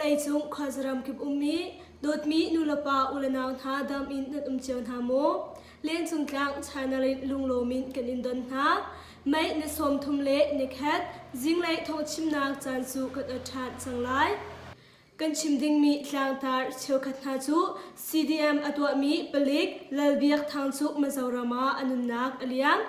Vawleicung khuazaram kip ummi dawtmi nulepa ulenau hna dam in nan um cio hna maw? Lencung tlang China in lunglawm in kan in don hna. May ni 30 le nikhat zinglei thawngchimnak caan cu kan ot ṭhan cang lai. Kan chim dingmi tlangtar cheukhat hna cu CDM a tuahmi palik Lal Biak Thang cu Mizoram ah a nunnak a liam.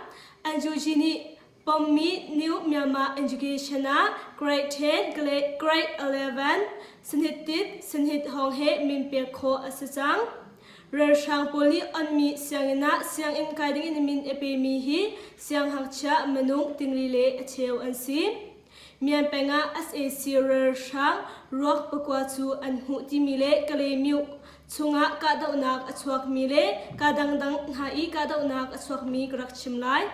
NUG nih pommi New Myanmar Education ah Grade 10, Grade 11, Sanhit Tit, Sanhit Hong he min pek khawh a si cang. Ralhrang pawl nih onmi sianginn ah sianginn kai ding in min a pemi hi sianghngakchia minung tingli le a cheu an si. Mian peng ah sac ralhrang ruak pakua cu an hmuh timi le Kalaymyo chungah kahdohnak a chuakmi le ka dangdang hna i kahdohnak a chuakmi ka rak chim lai.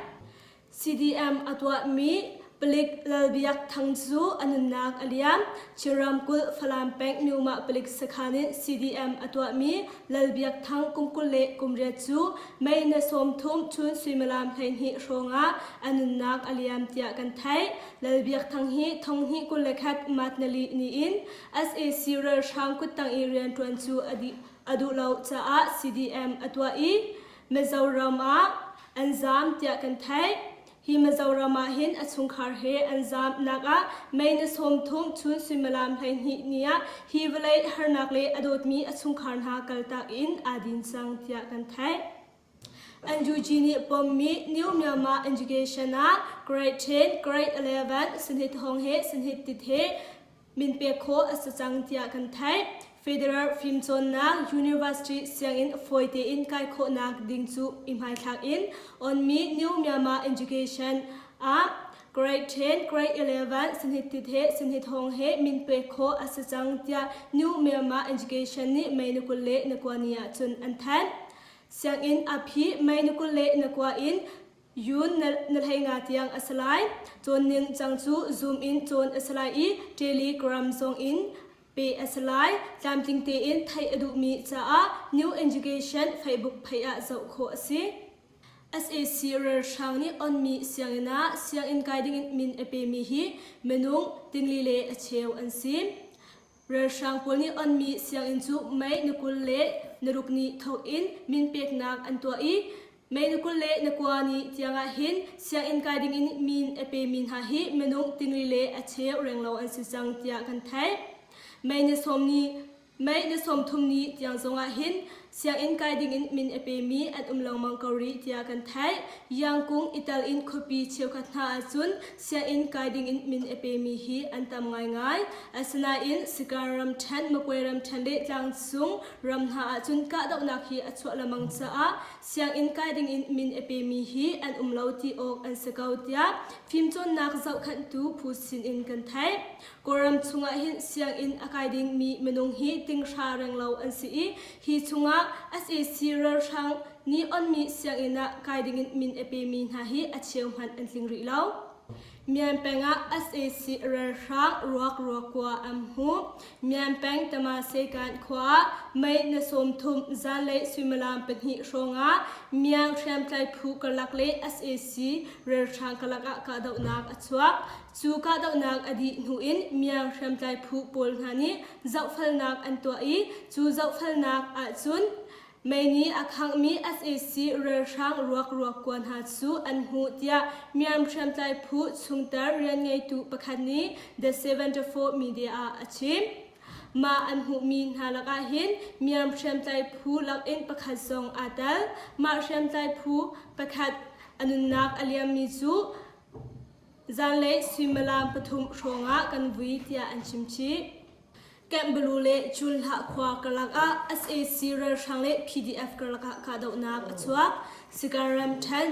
CDM a tuahmi palik Lal Biak Thang cu a nunnak a liam. Chin ramkulh Falam peng Myomah palik sakhan in CDM a tuahmi Lal Biak Thang kum 28 cu May ni 30 chun suimilam 12 hrawng ah a nunnak a liam tiah kan theih. Lal Biak Thang hi thonghnih 21 Mat nali ni in sac ralhrang kuttang i rianṭuan cu a duh lo caah CDM a tuah i Mizoram ah an zaam tiah kan theih. Hi Mizoram ah hin a chungkhar he an zaamnak ah May ni 30 chun suimilam 12 ni ah hi vawlei harnak le a dawtmi a chungkhar hna kaltak in aa din cang tiah kan theih. NUG nih pommi New Myanmar Education ah Grade 10, Grade 11, Sanhit Hong he Sanhit Tit he min pek khawh a si cang tiah kan theih. Federal fimcawnnak University sianginn fawi tein kai khawhnak ding cu i hmaithlak in onmi New Myanmar Education ah Grade 10, Grade 11 sanhit tit he sanhit hong he min pek khawh a si cang tiah New Myanmar Education nih May ni 21 ni ah cun an thanh. Sianginn a phi May ni 21 in Yun na hlei nga tiang a si lai. Cawn ning cang cu Zoom in cawn a si lai i Telegram zong in pe a si lai. Tlamtling tein theih a duhmi caah New Education Facebook page ah zoh khawh a si. Sac ralhrang nih onmi sianginn ah sianginn kai dingin min a pemi hi minung tingli le a cheu an si. Ralhrang pawl nih onmi sianginn cu May ni 26 ni thawk in min peknak an tuah i May ni 29 ni tiangah hin sianginn kai dingin min a pemi hna hi minung tingli le a cheu renglo an si cang tiah kan theih. May ni sawm ni May ni 30 ni tiang zongah hin sianginn kai dingin min a pemi an um lengmang ko rih tiah kan theih. Yangkung i tel in khuapi cheukhat hna ahcun sianginn kai dingin min a pemi hi an tam ngaingai. Asinain Sika ramṭhen, Makwe ramṭhen le tlangcung ram hna ahcun kahdohnak hi a chuah lengmang caah sianginn kai dingin min a pemi hi an um lo ti awk an si ko tiah fimcawnnak zohkhenhtu phu sinin kan theih. Kawlram chungah hin sianginn a kai dingmi minung hi tinghra renglo an si i hi chungah sac ralhrang nih onmi sianginn ah kai dingin min a pemi hna hi a cheu hmanh an tling rih lo. Mian peng ah sac ralhrang ruak ruakua an hmuh. Mian peng Tamasekan khua ah May ni 30 zanlei suimilam pahnih hrawng ah Miang hriamtlai phu karlak le sac ralhrang karlak ah kahdohnak a chuak. Cu kahdohnak a dih hnu in Miang hriamtlai phu pawl hna nih zohfelnak an tuah i cu zohfelnak ahcun Mei nih a khanghmi sac ralhrang ruak ruakkua hna cu an hmuh tiah Myanmar hriamtlai phu chungtel rianngeitu pakhat nih The 74 Media ah a chim. Mah an hmuhmi hna lakah hin Myanmar hriamtlai phu lakin pakhat zong aa tel. Mah hriamtlai phu pakhat a nunnak a liammi cu zanlei suimilam pathum hrawngah kan vui tiah an chim chih. Camp le Chunhlah khua karlak ah sac ralhrang le PDF karlak ah kahdohnak a chuak. Sigar ramṭhen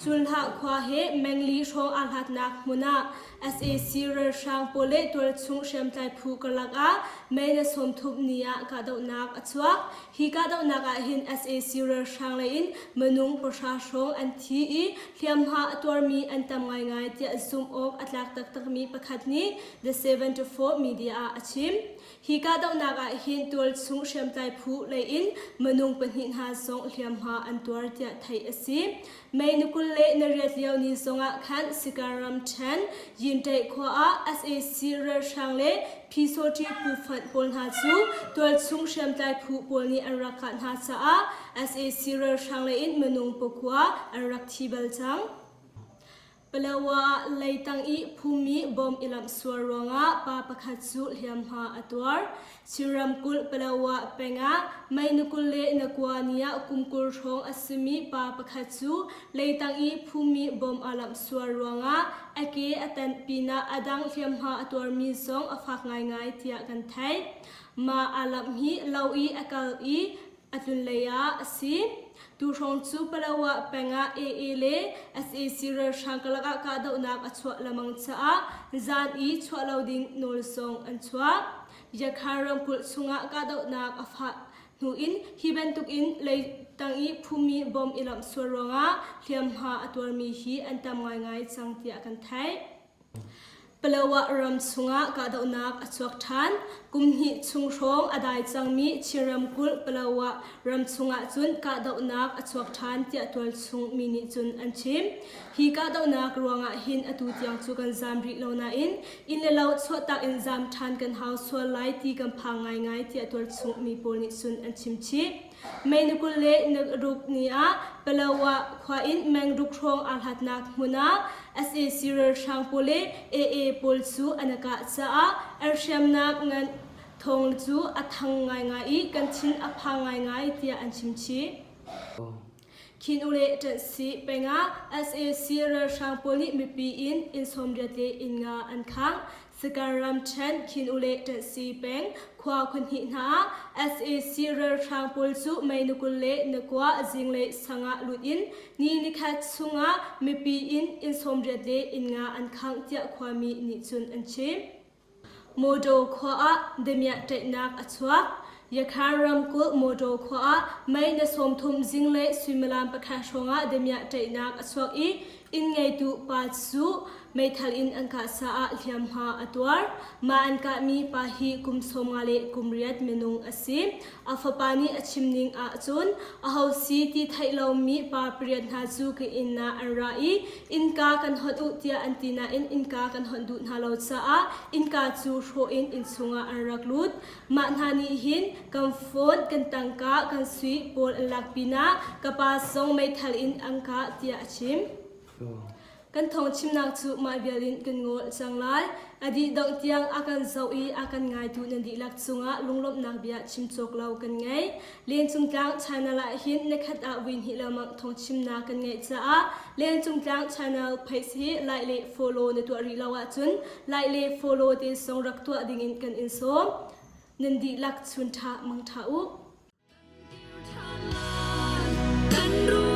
Chunhlah khua he mengli hrawng aa hlatnak hmun ah sac ralhrang pawl le tualchung hriamtlai phu karlak ah May ni 30 ni ah kahdohnak a chuak. Hi kahdohnak ah hin sac ralhrang lei in minung pahra hrawng an thi i hliamhma a tuarmi an tam ngaingai tiah zumh awk a tlak taktakmi pakhat nih The 74 Media ah a chim. Hi kahdohnak ah hin tualchung hriamtlai phu lei in minung pahnih hna zong hliamhma an tuar tiah theih a si. May ni 20. le na riat lio ni zongah khan Sikan ramṭhen Yintaih khua ah sac ralhrang le Pyisawṭi phu pawl hna cu tualchung hriamtlai phu pawl nih an rak kah hna caah sac ralhrang lei in minung pakua an rak thi bal cang. Palawa ah leitang i phummi bom i lamh sual ruangah pa pakhat cu hliamhma a tuar. Chin ramkulh Palawa peng ah May ni 21 ni ah kum 20 hrawng a simi pa pakhat cu leitang i phummi bom aa lamh sual ruangah a ke a tanh pinah a dang hliamhma a tuarmi zong a fak ngaingai tiah kan theih. Mah aa lamh hi lo i a kal i a tlun lei ah a si. Tuhrawng cu Palawa peng ah AA le sac ralhrang karlak ah kahdohnak a chuah lengmang caah zan i chuah lo ding nawl zong an chuah. Yakha ramkulh chungah kahdohnak a fah hnu in hi bantuk in leitang i phumi bom i lamh sual ruangah hliamhma a tuarmi hi an tam ngaingai cang tiah kan theih. Palawa ram chungah kahdohnak a chuak ṭhan. Kum hnih chung hrawng a dai cangmi Chin ramkulh Palawa ram chungah cun kahdohnak a chuak ṭhan tiah tualchung mi nih cun an chim. Hi kahdohnak ruangah hin atu tiang cu kan zaam rih lo nain inn le lo chuahtak in zaam ṭhan kan hau sual lai ti kan phang ngaingai tiah tualchung mi pawl nih cun an chim chih. May ni 26 ni ah Palawa khua in meng ruk hrawng aa hlatnak hmun ah sac ralhrang pawl le AA pawl cu an i kah caah an hriamnam ngan thawng cu a thang ngaingai i kan thin a phang ngaingai tiah an chim chih. Khin U le Ṭanhsi peng ah sac ralhrang pawl nih mipi inn inn 80 le inn nga an khangh. Sakan ramṭhen Khin U le Ṭanhsi peng khua khuahnih hna ah sac ralhrang pawl cu May ni 21 zinglei sang ah lut in ni nikhat chungah mipi inn inn 80 le inn nga an khangh tiah khuami nih cun an chim. Motor khua ah damiah ṭaihnak a chuak. Yakhan ramkulh motor khua ah May ni 30 zinglei suimilam pakhat hrawngah damiah ṭaihnak a chuak i inn ngeitu pa cu meithal in an kah caah hliamhma a tuar. Mah an kahmi pa hi kum 50 le kum riat minung a si. A fapa nih a chim ning ahcun aho si ti theih lomi pa pariat hna cu ka inn ah an ra i innka kan hawnh u tiah an ti nain innka kan hawnh duh hna lo caah innka cu hrawh in inn chungah an rak lut. Mah hna nih hin kan phone, kan tangka, kan sui pawl an lak pinah ka pa zong meithal in an kah tiah a chim. Kan thawngchimnak cu mah vial in kan ngol cang lai. A dih dongh tiang a kan zoh i a kan ngaitu nan dihlak cungah lunglawmhnak bia chim cawk lo kan ngei. Lencung Tlang channel ah hin nikhat ah vui hnih lengmang thawngchimnak kan ngeih caah Lencung Tlang channel page hi like le follow na tuah rih lo ahcun like le follow te zong rak tuah dingin kan in sawm. Nan dihlak chun ṭha mang ṭha u. Kan ru.